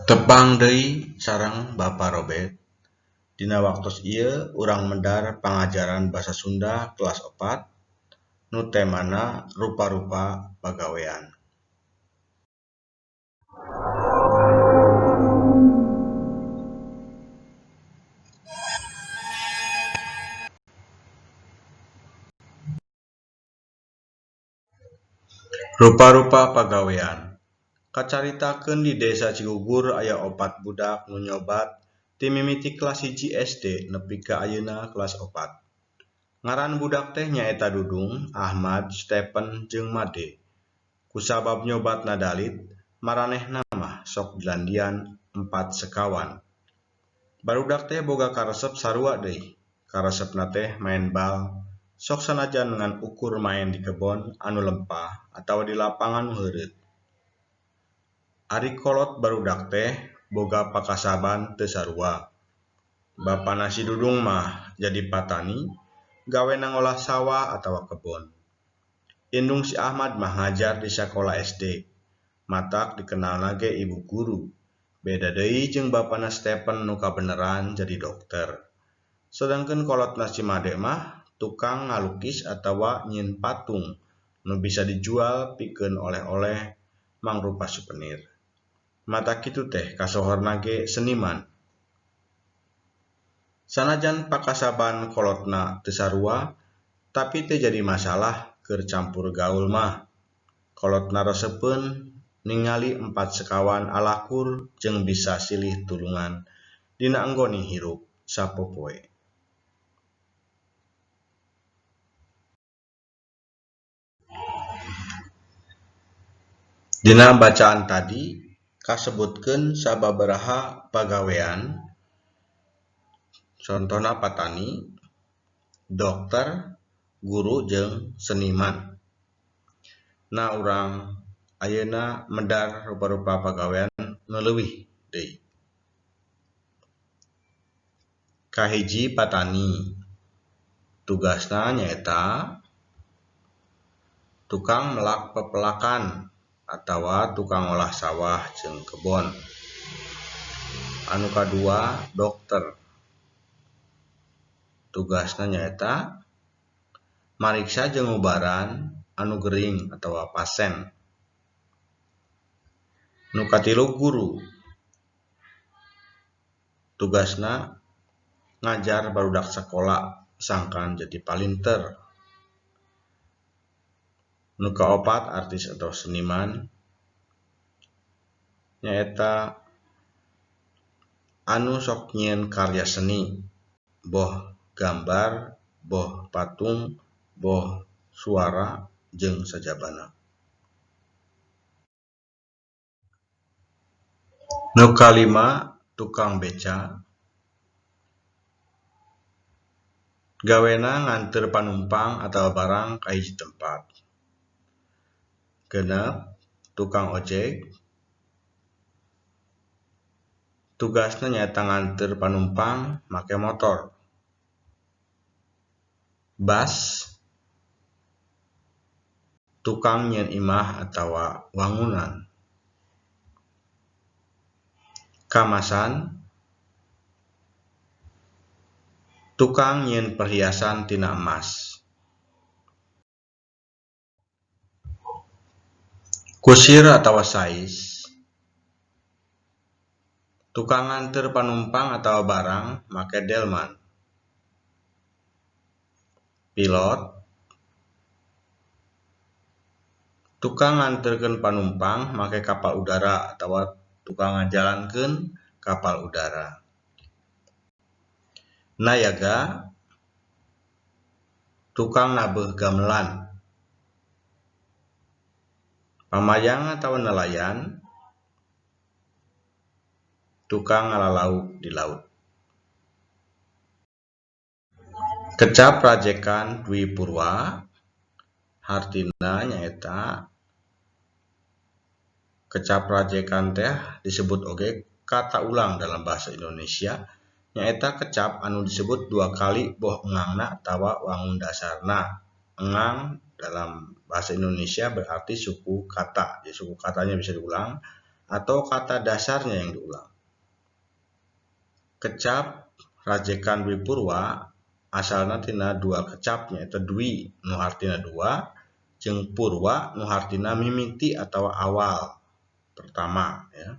Tepang deui sareng Bapa Robert. Dina waktos ieu urang medar pangajaran Basa Sunda kelas 4 nu temana rupa-rupa pagawean. Rupa-rupa pagawean. Kacaritakeun di Desa Cigugur aya 4 budak nu nyobat ti mimiti kelas 1 SD nepi ka ayeuna kelas 4. Ngaran budak teh nyaeta Dudung, Ahmad, Stepen jeung Made. Kusabab nyobatna dalit, maranehna mah sok dilandian 4 sekawan. Barudak teh boga karesep sarua deui. Karesepna teh maen bal, sok sanajan ngan ukur maen di kebon anu lempah atawa di lapangan nu heureut. Ari kolot barudak teh boga pakasaban teu sarua. Bapana si Dudung mah jadi patani, gawena ngolah sawah atawa kebon. Indung si Ahmad mah ngajar di sakola SD, matak dikenalna ge ibu guru. Beda deui jeung bapana Stepen nu kabeneran jadi dokter. Sedangkeun kolotna si Made mah tukang ngalukis atawa nyieun patung nu bisa dijual pikeun oleh-oleh mangrupa suvenir. Mata kitu teh kasohorna ge seniman. Sanajan pakasaban kolotna teu sarua, tapi teu jadi masalah keur campur gaul mah. Kolotna resepeun ningali 4 sekawan alakur jeung bisa silih tulungan dina anggoni hirup sapopoe. Dina bacaan tadi kasebutkeun sababaraha pagawean, contona patani, dokter, guru jeung seniman. Nah, urang ayeuna medar rupa-rupa pagawean nu leuwih deui. Kahiji patani, tugasna nyaeta tukang melak pepelakan atawa tukang ngolah sawah jeung kebon. Anu kadua dokter, tugasna nyaeta mariksa jeung ngubaran anu gering atawa pasien. Nu katilu guru, tugasna ngajar barudak sakola sangkan jadi palinter. Nu kaopat artis atau seniman nyaeta anu sok nyieun karya seni, boh gambar, boh patung, boh suara jeung sajabana. Nu kalima tukang beca, gawena nganteur panumpang atawa barang ka hiji tempat. Genep tukang ojek, tugasna nyaeta nganteur panumpang make motor. Bas, tukang nyieun imah atawa wangunan. Kamasan, tukang nyieun perhiasan tina emas. Kusir atawa sais, tukang nganteur panumpang atawa barang make delman. Pilot, tukang nganteurkeun panumpang make kapal udara atawa tukang ngajalankeun kapal udara. Nayaga, tukang nabeuh gamelan. Pamayang atawa nelayan, tukang ngalalauk di laut. Kecap rajekan Dwi Purwa hartina nyaeta kecap rajekan teh disebut oge kata ulang dalam bahasa Indonesia, nyaeta kecap anu disebut dua kali boh engangna atawa wangun dasarna. Engang dalam bahasa Indonesia berarti suku kata, jadi suku katanya bisa diulang, atau kata dasarnya yang diulang. Kecap rajekan Dwi Purwa asalna tina dua kecap, nyaeta dwi nu hartina dua jeung purwa nu hartina mimiti atau awal pertama ya.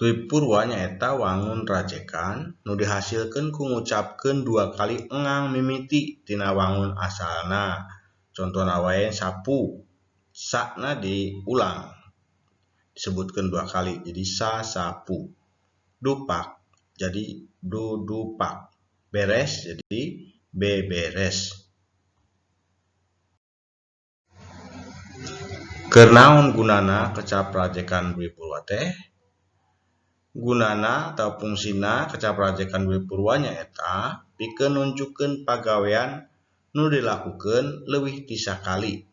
Dwi Purwa nyaeta wangun rajekan nu dihasilkeun ku ngucapkeun dua kali engang mimiti tina wangun asalna. Contohna wae sapu, sa-na diulang disebutkeun dua kali jadi sa sapu. Dupak jadi dudupak, beres jadi beberes. Keur naon gunana kecap rajekan Dwi Purwa teh? Gunana atau fungsina kecap rajekan Dwi Purwa nyaeta pikeun nunjukkeun pagawean nu dilakukeun leuwih ti sakali,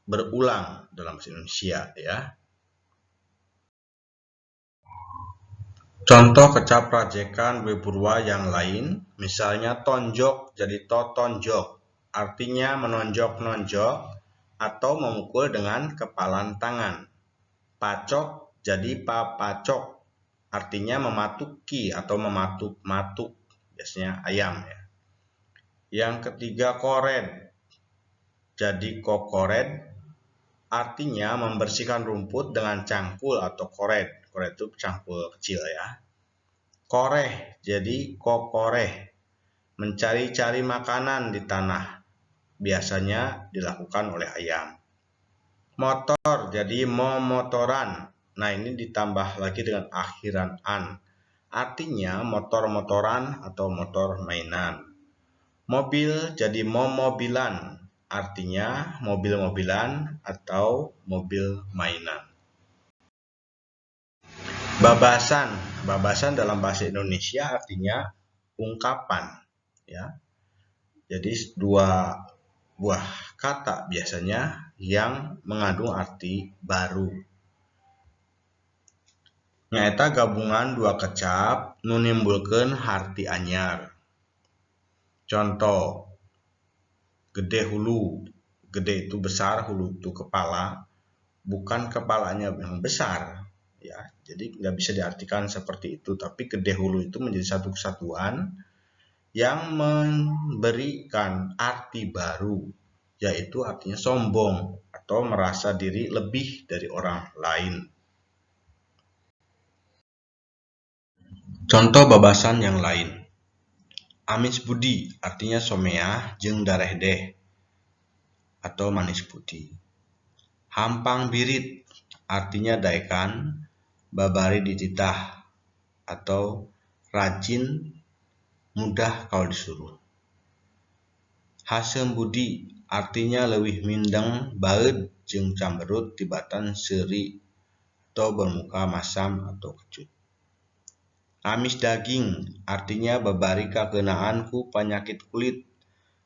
berulang dalam bahasa Indonesia ya. Contoh kecap rajekan Dwi Purwa yang lain, misalnya tonjok jadi totonjok, artinya menonjok-nonjok atau memukul dengan kepalan tangan. Pacok jadi papacok, artinya mematuki atau mematuk-matuk, biasanya ayam ya. Yang ketiga kored, jadi kokored, artinya membersihkan rumput dengan cangkul atau kored. Kored itu cangkul kecil ya. Koreh jadi kokoreh, mencari-cari makanan di tanah, biasanya dilakukan oleh ayam. Motor jadi momotoran. Nah, ini ditambah lagi dengan akhiran an, artinya motor-motoran atau motor mainan. Mobil jadi momobilan, artinya mobil-mobilan atau mobil mainan. Babasan, babasan dalam bahasa Indonesia artinya ungkapan ya. Jadi dua buah kata biasanya yang mengandung arti baru. Nyaeta gabungan dua kecap nu nimbulkeun harti anyar. Contoh, gede hulu, gede itu besar, hulu itu kepala, bukan kepalanya yang besar ya. Jadi nggak bisa diartikan seperti itu, tapi gede hulu itu menjadi satu kesatuan yang memberikan arti baru, yaitu artinya sombong atau merasa diri lebih dari orang lain. Contoh babasan yang lain, amis budi artinya someah jeung darehdeh atau manis budi. Hampang birit artinya daekan babari dititah atau rajin mudah kalau disuruh. Haseum budi artinya leuwih mindeng baeud jeung camberut tibatan seuri atau bermuka masam atau kecut. Amis daging artinya babari kakeunaan ku penyakit kulit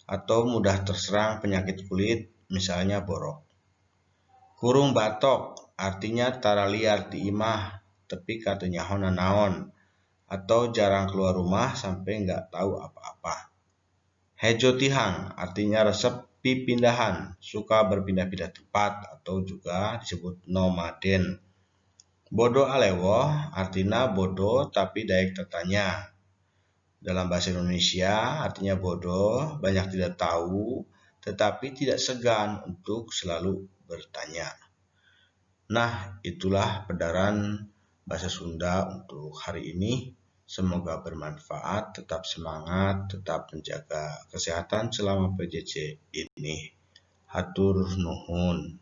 atau mudah terserang penyakit kulit, misalnya borok. Kurung batok artinya taraliar ti imah tepi ka teu nyaho nanaon atau jarang keluar rumah sampai nggak tahu apa-apa. Hejo tihang artinya resep pipindahan, suka berpindah-pindah tempat atau juga disebut nomaden. Bodoh alewoh artinya bodoh tapi daek tertanya. Dalam bahasa Indonesia artinya bodoh, banyak tidak tahu, tetapi tidak segan untuk selalu bertanya. Nah, itulah pedaran bahasa Sunda untuk hari ini. Semoga bermanfaat, tetap semangat, tetap menjaga kesehatan selama PJJ ini. Hatur nuhun.